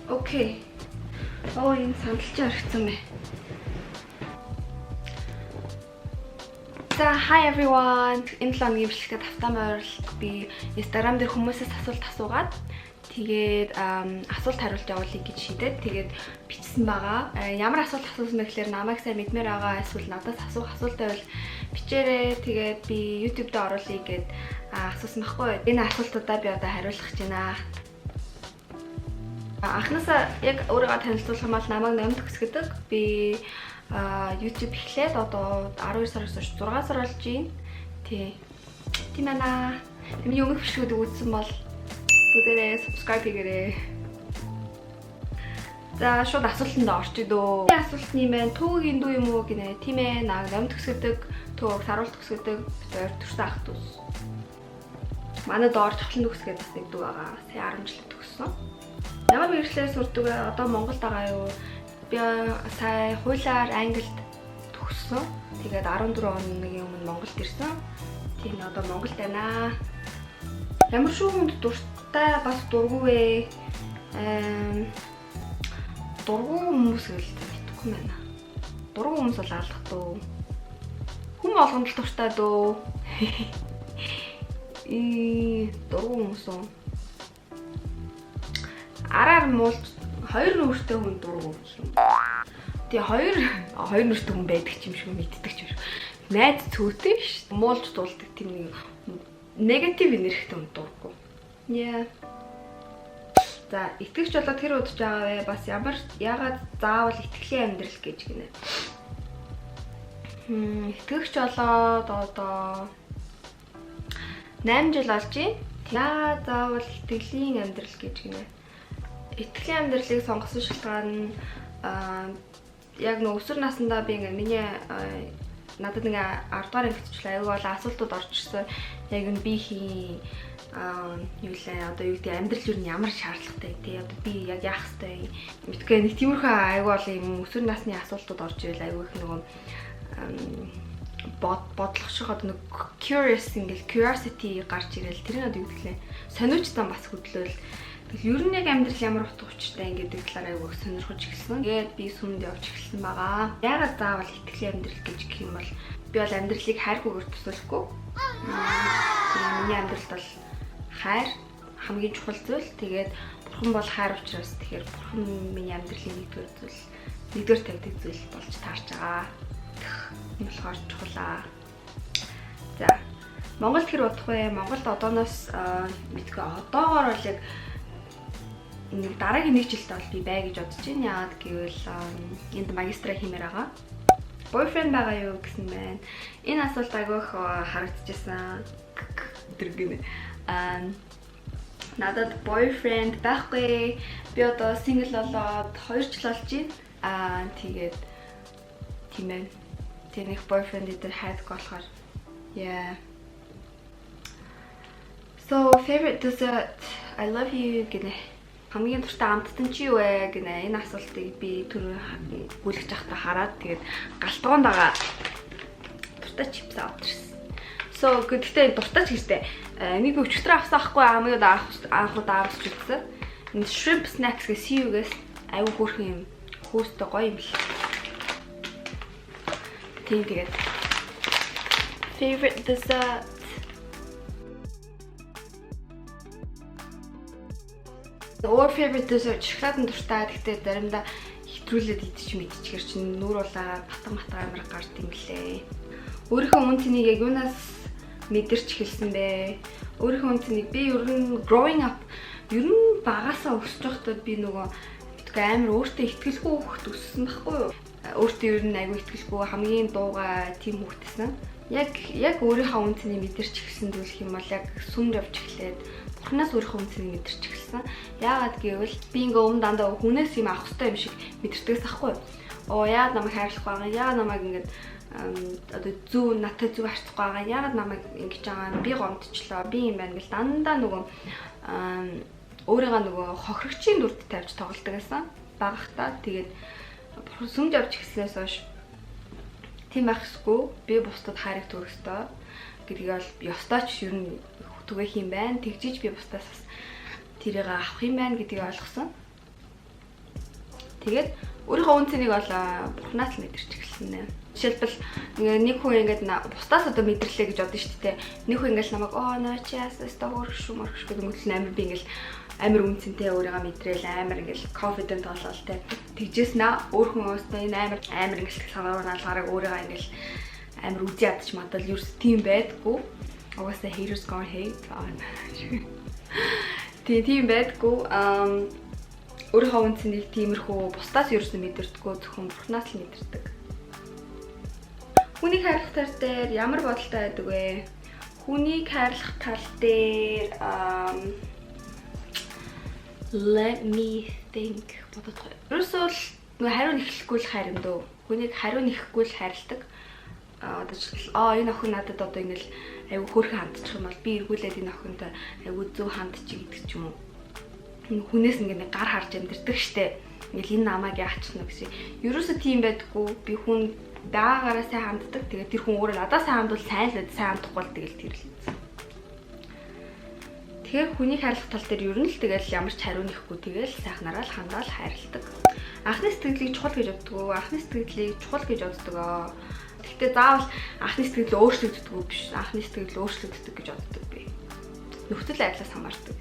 Okay. Оо, энэ сандалч орхисон бэ. За, hi everyone. Энэ 7 хоногийн бичлэгтээ тавтай морил би Instagram дээр хүмүүсээс асуулт асуугаад, тэгээд асуулт хариулт явуулъя гэж шийдээд, тэгээд бичсэн байгаа. Ямар асуулт асуусан бэ гэхээр намайг сайн мэдмээр байгаа эсвэл надаас асуух асуулт байвал бичээрэй. Тэгээд би YouTube дээр оруулъя гэд асуусан байхгүй. Энэ асуултуудаа би одоо хариулах гэж байна. Анхнаасаа яг өөрийгөө танилцуулах юм бол намайг Номит Төгс гэдэг. Би YouTube эхлээд одоо 12 сараас хойш 6 сар болж байна. Тий. Тийм байна. Миний өмнөх бичлэгүүд үзсэн бол үзээрэй, subscribe хийгээрэй. За, шууд асуултанд орчих дөө. Асуулт нь юм байна. Төвөгийн дүү юм уу гинэ. Тийм ээ. Номит Төгс гэдэг. Төвөг Саруул Төгс гэдэг. Бид хоёр төрсөн ах дүүс. Манай доор Чохлон Төгс гэдэг бас нэг дүү байгаа. Сая 10 жил төгссөн. Ямар мэргэжлээр сурдаг вэ? Одоо Монголд байгаа юу? Би сая хуулиар Англид төгссөн. Тэгээд 14 оны өмнө Монголд ирсэн. Тийм, одоо Монголд байна. Ямар шүү хүнд дуртай бас дургүй вэ? Дургүй хүмүүс гэл мэдэхгүй байна. Дургүй хүмүүс бол алах дөө. Хүм болгонд л дуртай дөө. Дургүй хүмүүс үү? Араар муулж хоёр нүүртэй хүн дургүй гэх юм. Тэгээ хоёр хоёр нүүртэй хүн байдаг ч юм шиг, мэддэг ч юм шиг. Найз цөөтэй ш. Муулж дуулдаг тийм нэг negative энергитэй хүн дургүй. Yeah. За, итгэгч болоод хэр удаж байгаа вэ? Бас ямар яагаад заавал итгэлийн амьдрал гэж гинэ. Итгэгч болоод одоо 8 жил болж байна. Яагаад заавал итгэлийн амьдрал гэж гинэ. Итгэлийн амьдралыг сонгосон шалтгаан нь яг нэг өсвөр насндаа би ингээ миний надад ингээ 10 дугаар ангид ч аюу бол асуултууд орж ирсэн. Яг нь би хин юу лээ, одоо юу гэдэг, амьдрал юу нь ямар шаардлагатай тий, одоо би яг яах ёстой мэдгүй, нэг тиймэрхүү аюу бол юм өсвөр насны асуултууд орж ирэл аюу их нөгөө бодлого шиг одоо нэг curious, ингээл curiosity гарч ирэл, тэр нь одоо юу гэхлээ, сониуч зам бас хөдлөөл. Тэгэл ер нь яг амьдрал ямар утга учиртай гэдэг талаар аягүй сонирхож эхэлсэн. Тэгээд би сүмд явж эхэлсэн байгаа. Яагаад заавал итгэлийн амьдрал гэж гэх юм бол би бол амьдралыг хайргүйгээр төсөөлөхгүй. Миний амьдралд бол хайр хамгийн чухал зүйл. Тэгээд бурхан бол хайр учраас, тэгэхээр бурхан миний амьдралын нэгдүгээр зүйл, нэгдүгээр тавьдаг зүйл болж таарч байгаа. Энэ болохоор чухал аа. За, Монголд хэр удах вэ? Монголд одооноос мэдгүй, одоогоор бол яг нэг дараагийн нэг жилд бол би бай гэж бодож байна. Яагаад гэвэл энд магистра хиймээр байгаа. Boyfriend байгаа юу гэсэн байна. Энэ асуулт айгүй их харагдчихсан. Тэр гинэ. Надад boyfriend байхгүй. Би одоо single болоод 2 жил болж байна. Тэгээд тийм ээ. Тэр нэг boyfriend дээр хайдаггүй болохоор, yeah. So, favorite dessert, I love you гинэ. Хамгийн дуртай амттан чи юу вэ гинэ. Энэ асуултыг би түрүү гүйлгэж байхдаа хараад, тэгээд галтгоонд байгаа дуртай чипс аваад ирсэн. So, гэхдээ дуртай ч гэжтэй. Энийг би өчигдөр авсан ахгүй, хамгийн анх анх удаа авч үзсэн. Энэ shrimp snacks гэх CU-гээс аюу хөөрхөн юм хөөстэй гоё юм бэл. Тийм, тэгээд favorite dessert. Өөр favorite dessert, шоколадын дуртай. Гэхдээ заримдаа хэтрүүлээд идчих мэдчихэр чинь нүүр улаагаад батга матга амар гард юм лээ. Өөрийнхөө үн цэнийг яг юунаас мэдэрч эхэлсэн бэ? Өөрийнхөө үн цэнийг би ер нь growing up, ер нь багасаа өсөж байхдаа би нөгөө битгүй амар өөртөө итгэлгүй хүүхэд өссөн байхгүй юу? Өөртөө ер нь айгүй итгэлгүй, хамгийн дуугаа тийм хүүхдсэн. Яг өөрийнхөө үн цэнийг мэдэрч эхэлсэн зүйл юм бол яг сүмд явж эхлээд бурхнаас өөрийнхөө үн цэнийг мэдэрч эхэлсэн. Яагаад гэвэл би ингээ өмнө дандаа хүнээс юм авах хэрэгтэй юм шиг мэдэрдэгс ахгүй юу? Оо, яагаад намайг хайрлахгүй байгаа юм? Яагаад намайг ингээд одоо зөв надтай зөв харьцахгүй байгаа? Яагаад намайг ингэж байгаа юм? Би гомдчихлоо. Би юм байна гэл дандаа нөгөө өөрийгөө нөгөө хохирогчийн дүрд тавьж тоглодог гэсэн. Багахтаа тэгээд бурхан сүмд явж эхэлснээс хойш тийм байх ёсгүй. Би бусдад хайрыг түгэх ёстой гэдгийг бол ёстой ч ер нь түгээх юм байна. Тэгжиж би бусдаас бас тэрийг авах юм байна гэдгийг ойлгосон. Тэгээд өөрийнхөө үнэ цэнийг бол бурхнаас л мэдэрч эхэлсэн нэ. Жишээлбэл, ингээ нэг хүн ингээд бусдаас одоо мэдэрлээ гэж бодно шүү дээ. Нэг хүн ингээл намайг "Оо, наа чи яасан өстой хөөрх шүү мөрх шүү" гэдэг мөтлөн амар би ингээл амар үнэ цэнтэй өөрийгөө мэдрээл, амар ингээл confident болол те. Тэгжээс наа өөр хүн өөстөө энэ амар амар ингээл санаар наалгаараа өөрийгөө ингээл амар үзий ядч мадал ерөөс тийм байдгүй. Угаасаа haters gonna hate. Тийм байдгүй. Өөрийнхөө үнэ цэнийг тиймэрхүү бусдаас ерөөсөн мэдэрдэггүй, зөвхөн бурхнаас л мэдэрдэг. Хүнийг хайрлах тал дээр ямар бодолтой байдаг вэ? Хүнийг хайрлах тал дээр let me think, бодох. Ерөөсөө л нөгөө хариу нэхлэхгүй л хайр юм дөө. Хүнийг хариу нэхэхгүй л хайрладаг. А одоо жишээл, энэ охин надад одоо ингээл айгүй хөөрхөн хандчих юм бол би эргүүлээд энэ охинтой айгүй зөв хандчих гэдэг ч юм уу. Хүнээс ингээ нэг гар харж амьдэрдэг штэ. Ингээл энэ намайг яачих нь гэсэн. Ерөөсөө тийм байдаггүй. Би хүн даагаараа сайн ханддаг. Тэгээд тэр хүн өөрөө надад сайн хандвал сайн л байд, сайн хандахгүй бол тэгэл тэр л. Тэгэхээр хүнийг хайрлах тал дээр ер нь л тэгэл ямар ч хариу нэхгүй, тэгэл сайхнараа л хандаал хайрладаг. Анхны сэтгэлийг чухал гэж боддог уу? Анхны сэтгэлийг чухал гэж боддог. Гэхдээ заавал анхны сэтгэл өөрчлөгддөг биш. Анхны сэтгэл өөрчлөгддөг гэж боддог би. Нөхцөл байдлаас хамаардаг.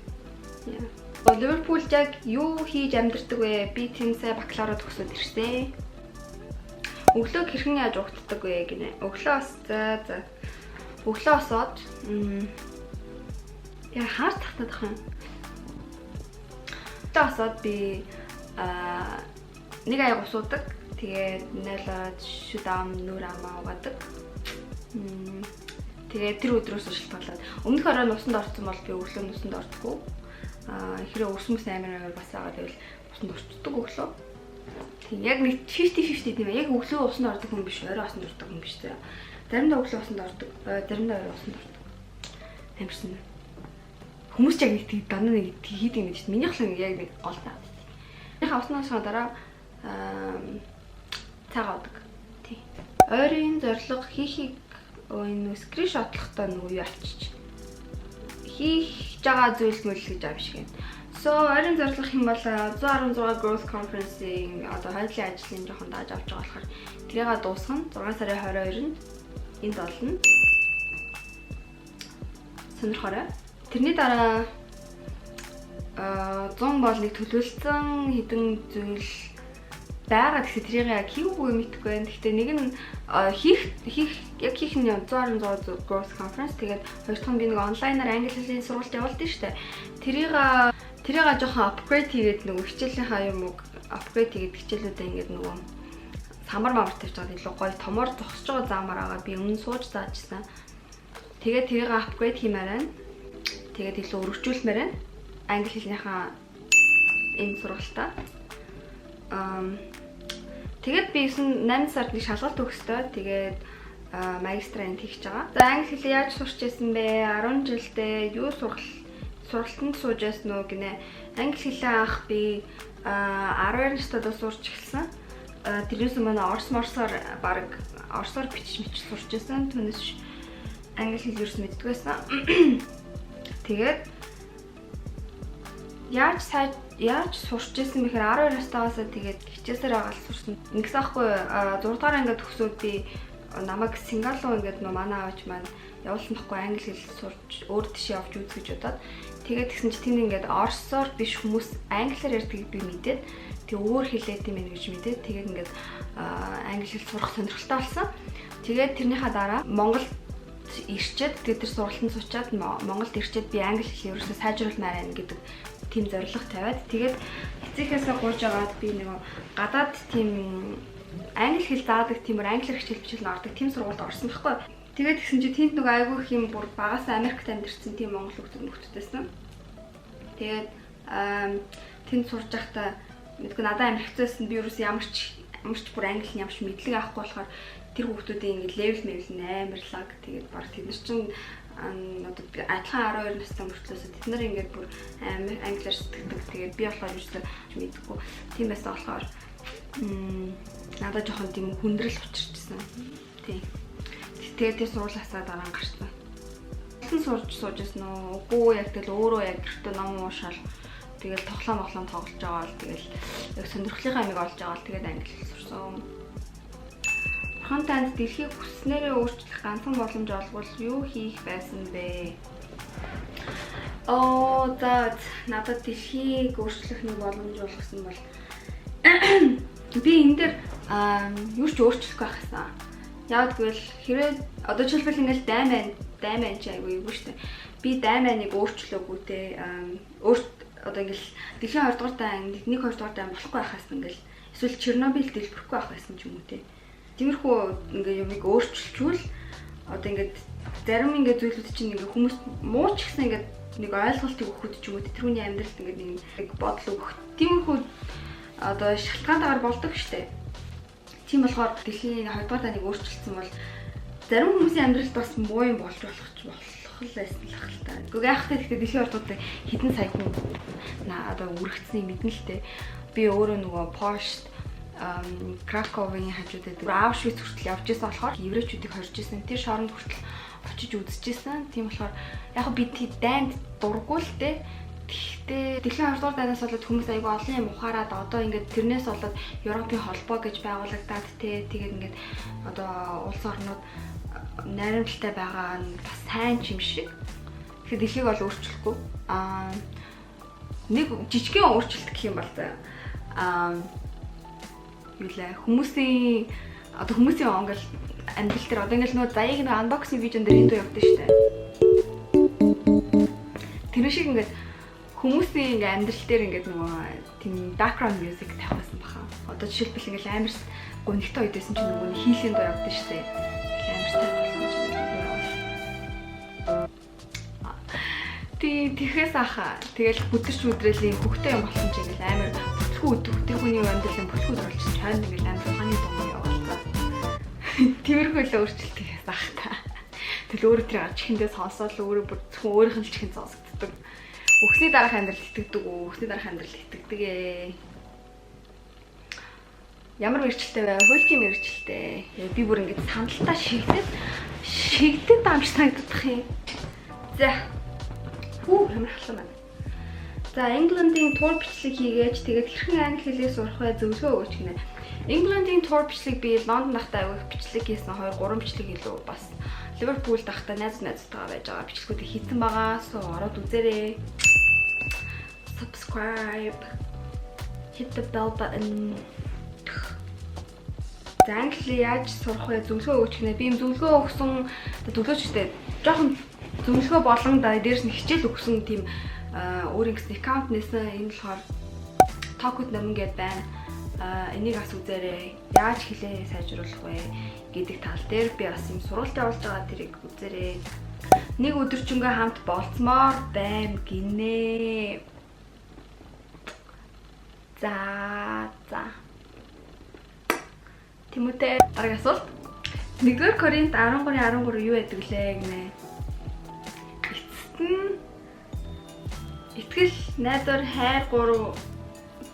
Яа. Ливерпулд яг юу хийж амьдардаг вэ? Би тэнцээ бакалавра төгсөөд ирсэн. Өглөө хэрхэн яаж угтдаг вэ гинэ. Өглөө бас за. Өглөө босоод яа хаар тахтаад ах юм. Өглөө босоод би нэг аяг ус уудаг. Тэгээд нойлоод шүд ам нүр амаа угаадаг. Тэгээд тэр өдрөөс шалтгаалаад өмнөх орой усанд орсон бол би өглөө усанд ордоггүй. Хэрэг ус мэс амар амар бас байгаа, тэгэл усанд орчдөг өглөө. Тийм, яг нэг 50 50 тийм ээ. Яг өглөө усанд ордог хүн биш, орой усанд ордог хүн биш заяа. Заримдаа өглөө усанд ордог, заримдаа орой усанд ордог. Амарсан. Хүмүүс ч яг нэг тийм дандаа нэг хийдэг юм шүү дээ. Минийх л яг нэг гол таа. Минийх уснаас дараа цагаан удаг. Тий. Ойрын зорилго хийхийг энэ screenshot лохдоо нөгөө юу авчиж хийх байгаа зүйл мүл гэж аав шиг юм. So ойрын зорилго юм бол 116 Growth Conference-ийн одоо хоёулын ажлын жоохон дааж авч байгаа болохоор тэрийг дуусгах нь 6 сарын 22-нд энд олно. Сонирхорой. Тэрний дараа 100 бол нэг төлөвлөсөн хэдэн зүйл байгаа гэсэн, тэрийг яг хийгээгүй мэдэхгүй байна. Гэхдээ нэг нь хийх хийх яг хийх нь 116 Growth Conference, тэгээд хоёр дахь нь би нэг онлайнаар англи хэлний сургалт явуулдаг шүү дээ. Тэрийг жоохон upgrade хийгээд, нөгөө хичээлийнхаа юм уу upgrade хийгээд, хичээлүүдээ ингээд нөгөө самар мамар тавьж байгаа, илүү гоё томор зогсож байгаа заамаар байгаа. Би өмнө сууж заажсан. Тэгээд тэрийг upgrade хиймээр байна. Тэгээд илүү өргөжүүлмээр байна. Англи хэлнийхаа энэ сургалтаа. Тэгээд би 9 8 сард нэг шалгалт өгөхтэй. Тэгээд магистраа энд хийж байгаа. За, англи хэлээ яаж сурч байсан бэ? 10 жилдээ юу сургалтанд сууж байсан уу гинэ. Англи хэлээ анх би 12 настайд сурч эхэлсэн. Тэрнээс өмнө орс морсоор, баг орсоор бичиж мичиж сурч байсан. Түүнээс англи хэл ерөөс мэддэг байсан. Тэгээд яаж сайн яаж сурч ирсэн бэхээр 12 настайгаас тэгээд хичээсээр байгаа л сурсан. Ингэсэн ахгүй, 6 дугаар ангид төгсөөд би намайг Сингал руу ингээд нөө манай аавч маань явуулсан байхгүй, англи хэл сурч өөр тийшээ явж үзэх гэж бодоод. Тэгээд тэгсэн чинь тэнд ингээд орсоор биш, хүмүүс англиар ярьдгийг би мэдээд, тэг өөр хэлээд юм байна гэж мэдээд, тэгээд ингээд англи хэл сурах сонирхолтой болсон. Тэгээд тэрнийхээ дараа Монгол ирчээд, тэгээд тэр сургалтанд суучаад Монголд ирчээд би англи хэлийг ерөөсөө сайжруулмаар байна гэдэг тийм зорилго тавиад, тэгээд эцэгхээсээ гуйж агаад би нөгөө гадаад тийм англи хэл заадаг, тиймэр англиар хичээл бичээл нь ордог тийм сургуульд орсон байхгүй. Тэгээд тэгсэн чинь тэнд нөгөө айгүй их юм бүр багасаа Америкт амьдэрсэн тийм монгол хүмүүс мөхтөдөөсөн. Тэгээд тэнд сурж байхдаа мэдгүй надад амар хэцүү байсан. Би ерөөс ямар ч бүр англи нь ямар ч мэдлэг авахгүй болохоор тэр хүүхдүүдийн ингээд level мэвэл нь амар лаг. Тэгээд баг тэд нар чинь одоо адилхан 12 настай мөртлөөсөө тэд нар ингээд бүр амар англиар сэтгэдэг. Тэгээд би болохоор ерөөсөө мэдгүй. Тийм байсан болохоор надад жоохон тийм хүндрэл учирчсан. Тийм. Тэгээд тэр сургуулиасаа дараа нь гарсан. Хэн сурж сууж байсан уу? Үгүй, яг тэгэл өөрөө яг гэртээ ном уушаал Тэгэл тоглоом моглоом тоглож байгаа л, тэгэл яг сонирхлынхаа амиг олж байгаа л, тэгээд англи хэл сурсан. Бурхан танд дэлхийг хүсснээрээ өөрчлөх ганцхан боломж олгвол юу хийх байсан бэ? Оо, за, надад дэлхийг өөрчлөх нэг боломж олгосон бол би энэ дээр юу ч өөрчлөхгүй байх гэсэн. Яг гэвэл хэрвээ одоо жишээлбэл ингээл дайн байна, дайн байна чи айгүй юу штэ. Би дайн байныг өөрчлөөгүй те. Өөр одоо ингээл дэлхийн 20 дугаар дайн, 1 2 дугаар дайн болохгүй байхаас ингээл эсвэл Чернобыль дэлбэрэхгүй байх байсан ч юм уу те. Тиймэрхүү ингээ юмыг өөрчилчүүл одоо ингээд зарим ингээд зүйлүүд чинь ингээ хүмүүс муу ч гэсэн ингээд нэг ойлголтыг өгөхөд ч юм уу, тэр хүний амьдралд ингээд нэг бодол өгөх. Тиймэрхүү одоо шалтгаантайгаар болдог штэ. Тийм болохоор дэлхийн 2 дугаар дайныг өөрчилсөн бол зарим хүмүүсийн амьдралд бас муу юм болж болох ч болох л байсан л ах л та. Гэхдээ яах вэ, гэхдээ дэлхийн 2 дугаар хэдэн сая хүн одоо үргэцсэнийг мэднэ л те. Би өөрөө нөгөө Польшд, Краковын хажууд байдаг Аушвиц хүртэл явж исэн болохоор еврейчүүдийг хорж исэн. Тэр шоронд хүртэл очиж үзчихсэн. Тийм болохоор яг би дайнд дурггүй л те. Тэгэхдээ дэлхийн 2 дугаар дайнаас болоод хүмүүс айгүй олон юм ухаарад, одоо ингээд тэрнээс болоод Европын холбоо гэж байгуулагдаад те, тэгээд ингээд одоо улс орнууд найрамдалтай байгаа нь бас сайн ч юм шиг. Тэгэхээр дэлхийг бол өөрчлөхгүй. Нэг жижигхэн өөрчлөлт гэх юм бол заа. Юу лээ, хүмүүсийн одоо хүмүүсийн онгол амьдрал дээр одоо ингээл нөгөө заяаг нэг unboxing видеон дээр энэ дуу явдаг шүү дээ. Тэр шиг ингээд хүмүүсийн ингээ амьдрал дээр ингээд нөгөө тийм background music тавих байсан баха. Одоо жишээлбэл ингээл амар гунигтай үед байсан чинь нөгөө хийлийн дуу явдаг шүү дээ. Амар сайн болсон чинь тий, тэгэхээс аха. Тэгэл бүдэрч бүдрэлийн хөхтэй юм болсон чинь ингээл амар бүтлгүү өдөх, тэр хүний амьдралын бүтлгүү өдөр болчихсон чойнд ингээл амар ухааны дуу яваалцаа. Тиймэрхүү л өөрчлөлт хийхээс ах та. Тэгэл өөрөө тэр чихэндээ сонсоол өөрөө бүр зөвхөн өөрийнх нь л чихэнд сонсогддог. Өгсний дараах амьдрал итгэдэг үү? Өгсний дараах амьдрал итгэдэг ээ. Ямар мэргэжилтэй вэ? Хуульчийн мэргэжилтэй. Би бүр ингэж сандалтаа шигдэд шигдэд амж санагдах юм. За. Хүү, ямар халуун байна. За, England-ийн tour бичлэг хийгээч, тэгээд хэрхэн англи хэлээ сурах вэ, зөвлөгөө өгөөч гинэ. England-ийн tour бичлэг би Лондон дахтаа аягүй их бичлэг хийсэн, 2 3 бичлэг илүү, бас Ливерпул дахтаа найз найзтайгаа байж байгаа бичлэгүүдийг хийсэн байгаа. So ороод үзээрэй. Subscribe. Hit the bell button. За, англи яаж сурах вэ? Зөвлөгөө өгөөч гинэ. Би юм зөвлөгөө өгсөн зөвлөгөөч штэ. Жохон зөвлөгөө болон да дээрс нь хичээл өгсөн тийм өөрийн гэсэн аккаунт нээсэн. Энэ болохоор Токут номин гэдээ байна. Энийг бас үзээрэй. Яаж хэлээ сайжруулах вэ гэдэг тал дээр би бас юм сургалт явуулж байгаа, тэрийг үзээрэй. Нэг өдөржингөө хамт болцмоор байна гинэ. За. Тимоте, дараагийн асуулт. 1-р Коринт 13:13 юу байдаг лээ гинэ. Эцэст нь итгэл, найдвар, хайр гурав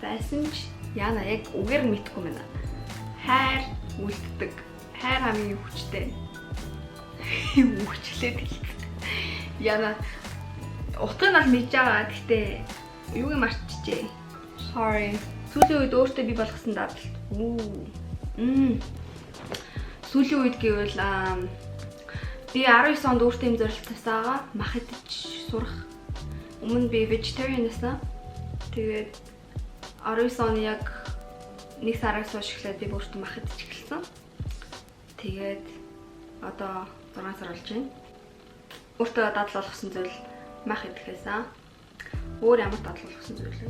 байсан ч яана яг үгээр нь мэдэхгүй байна. Хайр үлддэг. Хайр хамгийн хүчтэй. Хүчлээд хэлсэн. Яна утгыг нь бол мэдж байгаа. Гэхдээ юуг нь мартчихжээ. Sorry. Сүүлийн үед өөртөө бий болгосон дадал. Үу. Сүүлийн үед гэвэл би 19 онд өөртөө юм зорилт тавьсан байгаа. Мах идэж сурах. Өмнө би vegetarian байсан. Тэгээд 19 оны яг нэг сараас хойш эхлээд би өөртөө мах идэж эхэлсэн. Тэгээд одоо 6 сар болж байна. Өөртөө дадал болгосон зүйл мах идэх байсан. Өөр ямар дадал болгосон зүйл вэ?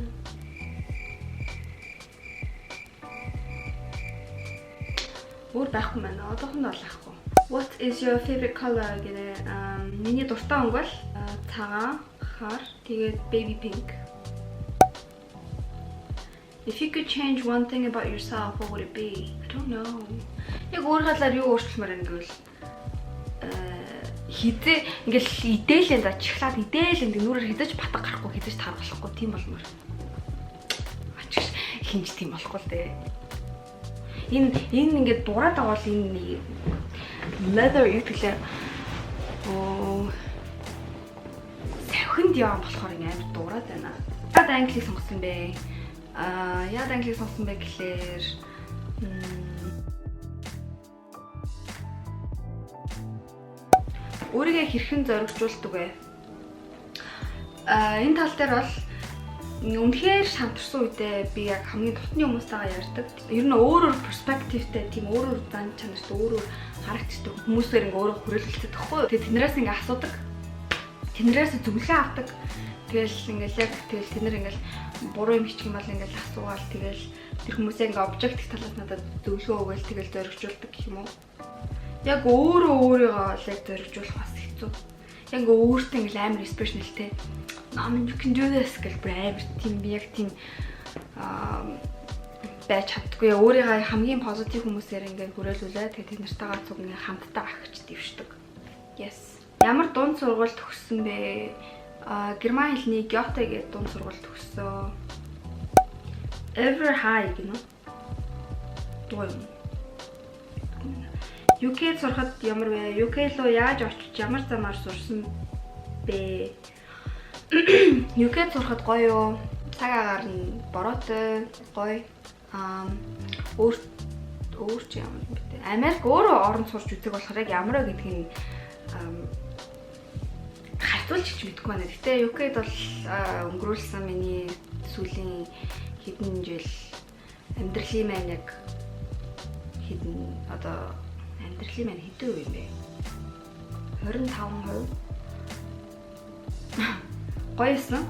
Өөр байхгүй байна. Одоохондоо бол байхгүй. What is your favorite color гэнэ. Миний дуртай өнгө бол цагаан, хар, тэгээд baby pink. If you could change one thing about yourself, what would it be? I don't know. Яг өөр талаар юу өөрчлөмөр байна гэвэл хизээ ингээл идээлэн, за, чихлаад идээлэн нүрээр хизээж батга гарахгүй, хизээж таргалахгүй тийм болмоор. Ач хинж тийм болохгүй л дээ. Энэ ингээд дураад байгаа бол энэ нэг leather юу гэхлээр оо савхинд яваа болохоор ингээ амар дураад байна. Яагаад англиг сонгосон бэ? Яагаад англиг сонгосон бэ гэхлээр өөрийгөө хэрхэн зоригжуулдаг вэ? Энэ тал дээр бол үнэхээр шантарсан үедээ би яг хамгийн дотны хүмүүстэйгээ ярьдаг. Ер нь өөр өөр perspective тэй, тийм өөр өөр зан чанартай, өөр өөр характертай хүмүүсээр ингээ өөрөө хүрээлэлцдэг байхгүй юу. Тэгээ тэднээс ингээ асуудаг. Тэднээс зөвлөгөө авдаг. Тэгэл ингээл яг тэгэл тэд нар ингээл буруу юм хийчих юм бол ингээл асуугаал, тэгэл тэр хүмүүсээ ингээ objective талаас надад зөвлөгөө өгөөл, тэгэл зоригжуулдаг гэх юм уу. Яг өөрөө өөрийгөө л яг зоригжуулах бас хэцүү. Яг ингээ өөртөө ингээл амар inspirational те. "Ном, you can do this" гэл бүр амар тийм, би яг тийм байж чаддаггүй. Өөрийгөө хамгийн positive хүмүүсээр ингээд хүрээлүүлээ. Тэгээ тэд нартайгаа цуг ингээд хамтдаа ахиж дэвшдэг. Yes. Ямар дунд сургууль төгссөн бэ? Герман хэлний Гёте гэдэг дунд сургууль төгссөн. Ever High гэнэ үү? Дуу юм. UK сурахад ямар вэ? UK руу яаж очиж, ямар замаар сурсан бэ? UK сурахад гоё юу? Цаг агаар нь бороотой, гоё. Өөр өөр чи ямар юм бэ? Америк өөрөө орон сурч үзэг болохоор яг ямар вэ гэдгийг харьцуулж ч мэдэхгүй байна. Гэтэ UK-д бол өнгөрүүлсэн миний сүүлийн хэдэн жил амьдралын маань яг хэдэн, одоо амьдралын маань хэдэн үе юм бэ? 25%. Гоёсэн.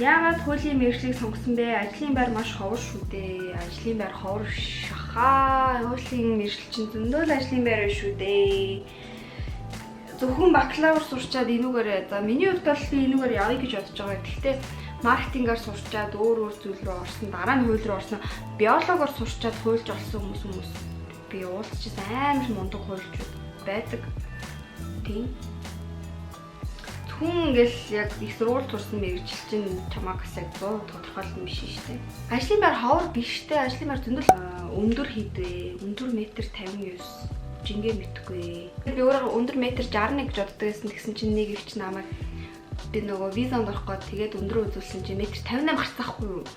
Яагаад хуулийн мэргэжлийг сонгосон бэ? Ажлын байр маш ховор шүү дээ. Ажлын байр ховор шахаа. Хуулийн мэргэжил чинь зөндөө л ажлын байр биш шүү дээ. Зөвхөн бакалавр сурчаад энүүгээр, за, миний хувьд бол би энүүгээр явъя гэж бодож байгаа. Гэхдээ маркетингаар сурчаад өөр өөр зүйл рүү орсон, дараа нь хууль руу орсон, биологоор сурчаад хуульч олсон хүмүүс би уулзчихсан, амар мундаг хуульчуд байдаг. Тийм. Хүн ингээл яг их сургууль сурсан мэргэжил чинь чамааг бас яг 100% тодорхойлно биш шүү дээ. Ажлын байр ховор биш дээ. Ажлын байр зөндөл. Өндөр хэд вэ? Өндөр метр 59, жингээ мэдхгүй. Би өөрөө өндөр метр 61 гэж боддог байсан. Тэгсэн чинь нэг их чинь намайг, би нөгөө визанд орох гээд тэгээд өндрөө үзүүлсэн чинь метр 58 гарсан хгүй юу.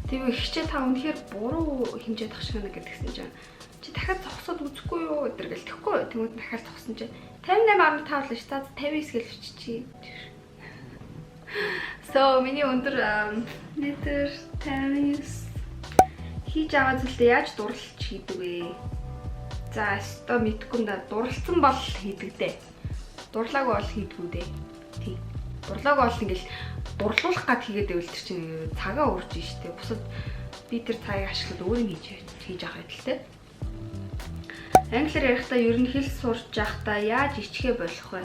Тэгээ ихчээ, та үнэхээр буруу хэмжээд ах шиг байна гэдгсэн чинь, чи дахиад зогсоод үзэхгүй юу гэдэр гэл, тэгэхгүй. Тэнгүүд дахиад зогсон чинь 58.5 л ш. За, 59 гэл өччихье. So миний өндөр метр 59. Хийж байгаа зүйлээ яаж дурлалж хийдэг вэ? За, өстой мэдгүй юм да. Дурлалцсан бол хийдэг дээ. Дурлаагүй бол хийдгүү дээ. Тийм. Дурлаагүй бол ингээл дурлуулах гад хийгээд байвал тэр чинь цагаа урж штэ. Бусад би тэр цагийг ашиглаад өөр юм хийж хийж авах байдал те. Англиар ярихдаа, ер нь хэл сурч байхдаа яаж ичгээ болох вэ?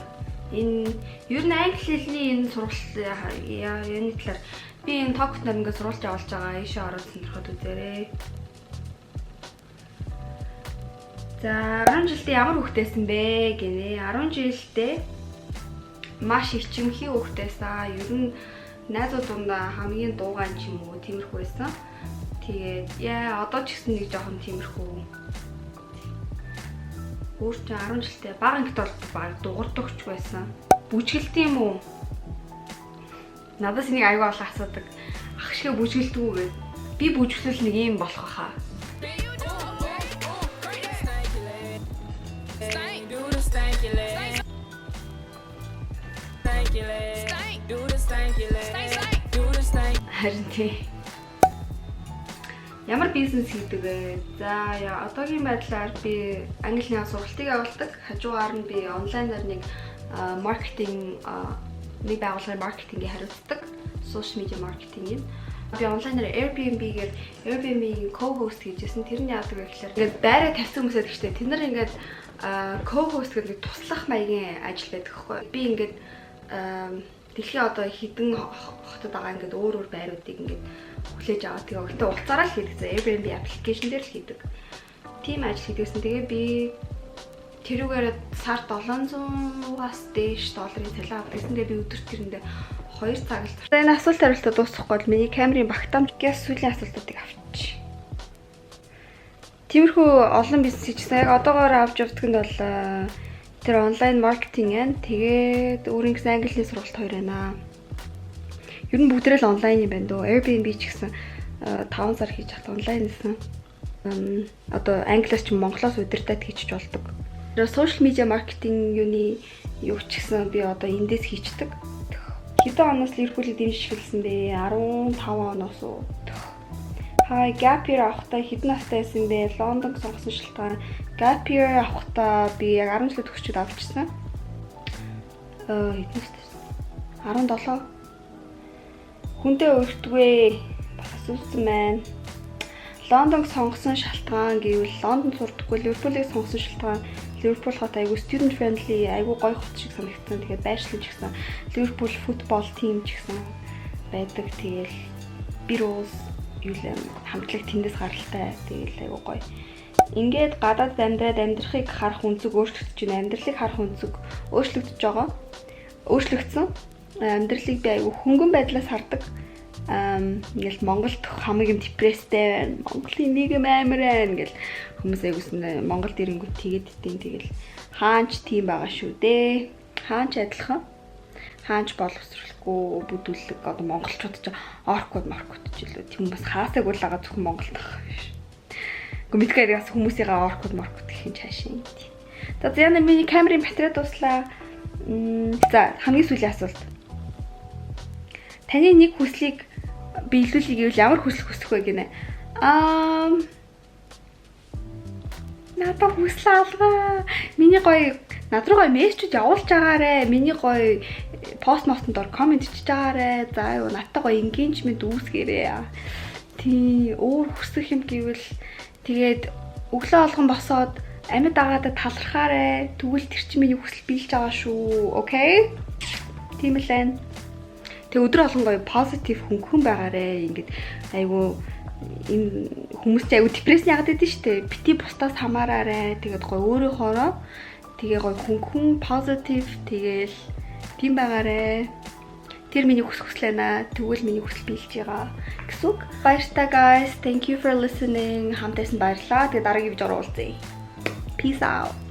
Энэ ер нь англи хэлний энэ сургалт юуны талаар би энэ токт нар ингээд сургалж авалж байгаа. Ийшээ ороод сонирхоод үзээрэй. За, 10 жилдээ ямар хүүхдээсэн бэ гинэ? 10 жилдээ маш ичимхий хүүхдээсэн. Ер нь найзууд дундаа хамгийн дуугаан ч юм уу, тиймэрхүү байсан. Тэгээд яа, одоо ч гэсэн нэг жоохон тиймэрхүү. Өөр чинь 10 жилдээ бага ангит бол баг дуурдагч байсан. Бүжгэлт юм уу? Надаас энийг аягүй олон асуудаг. Ах шиг бүжгэлдэг үү гэд. Би бүжгэлвэл нэг юм болох хаа. Stanky leg. Stank. Do the stanky leg. Stanky leg. Do the stanky leg. Do the stank. Харин тий. Ямар бизнес хийдэг вэ? За яа, одоогийн байдлаар би англи хэлний сургалтыг явуулдаг. Хажуугаар нь би онлайнаар нэг маркетинг, нэг байгууллагын маркетингийг хариуцдаг. Social media маркетинг юм. Би онлайнаар Airbnb-гээр, Airbnb-ийн co-host хийжсэн. Тэр нь яадаг вэ гэхээр ингээд байраа тавьсан хүмүүсээ гэхдээ тэд нар ингээд co-host гэдэг туслах маягийн ажил байдаг хгүй. Би ингээд дэлхийн одоо хэдэн хотод байгаа ингээд өөр өөр байруудыг ингээд хүлээж аваад, тэгээ өгтөө улцаараа л хийдэг. За, Airbnb application дээр л хийдэг. Тийм ажил хийдэгсэн. Тэгээ би тэрүүгээр сард 700-аас дээш долларын цалин авдаг. Тэгээ би өдөрт тэрэндээ 2 цаг л. За, энэ асуулт хариултаа дуусгахгүй бол миний камерын багтаамж гяс сүүлийн асуултуудыг авчи. Тиймэрхүү олон бизнес хийчихсэн. Яг одоогоор авч явдаг нь бол тэр онлайн маркетинг байна. Тэгээд өөрийн гэсэн англи хэлний сургалт хоёр байна. Ер нь бүгдээрээ л онлайн юм байна дөө. Airbnb ч гэсэн 5 сар хийж хат онлайн гэсэн. Одоо англиас ч, монголоос удирдаад хийчих болдог. Тэр social media marketing юуны юу ч гэсэн би одоо эндээс хийчдэг. Хэдэн оноос Ливерпулийг дэмжиж эхэлсэн бэ? 15 оноос уу? Хай, gap year авахдаа хэдэн настай байсан бэ? Лондон сонгосон шалтгаан. Gap year авахдаа би яг 10 жилд төгсчөөд авчихсан. Хэдэн настай байсан? 17. Хүнтэй уурдгүй, бас асуусан байна. Лондонг сонгосон шалтгаан гэвэл Лондонд сурдаггүй, Ливерпулийг сонгосон шалтгаан Ливерпул хот айгүй student friendly, айгүй гоё хот шиг санагдсан. Тэгээд байршлан ч гэсэн Ливерпул football team ч гэсэн байдаг. Тэгэл Beatles юу л хамтлаг тэндээс гаралтай. Тэгэл айгүй гоё. Ингээд гадаад амьдраад амьдрахыг харах өнцөг өөрчлөгдөж байна. Амьдралыг харах өнцөг өөрчлөгдөж байгаа. Өөрчлөгдсөн. Амьдралыг би айгүй хөнгөн байдлаас хардаг. Ингээл Монголд хамаг юм depress тэй байна. Монголын нийгэм амар байна гэл хүмүүс айгүйсэн Монголд ирэнгүүт тэгээд идэв. Тэгэл хаанч тийм байгаа шүү дээ. Хаанч адилхан. Хаанч боловсролгүй бүдүүлэг, одоо монголчууд ч оркууд моркууд ч илүү тийм бас хаасаагүй л байгаа, зөвхөн Монголд байгаа биш. Гэхдээ мэдгээр бас хүмүүсийнхээ оркууд моркууд гэх юм чаашин. За, яна, миний камерын батарей дууслаа. За, хамгийн сүүлийн асуулт. Таны нэг хүслийг биелүүлэе гэвэл ямар хүсэл хүсэх вэ гинэ? Надад хүсэл алгаа. Миний гоё, над руу гоё мессежүүд явуулж агаарэ. Миний гоё пост мостонд дор comment бичиж агаарэ. За юу, надтай гоё engagement үүсгээрээ. Тий, өөр хүсэх юм гэвэл тэгээд өглөө болгон босоод амьд агаадаа талархаарэ. Тэгвэл тэр чинь миний хүсэл биелж байгаа шүү. Okay? Тийм л байна. Тэг өдөр болгон гоё positive, хөнгөн байгаарэ. Ингээд айгу энэ хүмүүс чи айгу depress яагаад гэдэг нь штэ. Бити бусдаас хамаараарэ. Тэгээд гоё өөрөөхөөрөө, тэгээ гоё хөнгөн positive, тэгээл тийм байгаарэ. Тэр миний хүсэх хүсэл байна. Тэгвэл миний хүсэл биелж байгаа гэсэн үг. Баяртай, guys. Thank you for listening. Хамт байсан баярлалаа. Тэгээ дараагийн видеоор уулзъя. Peace out.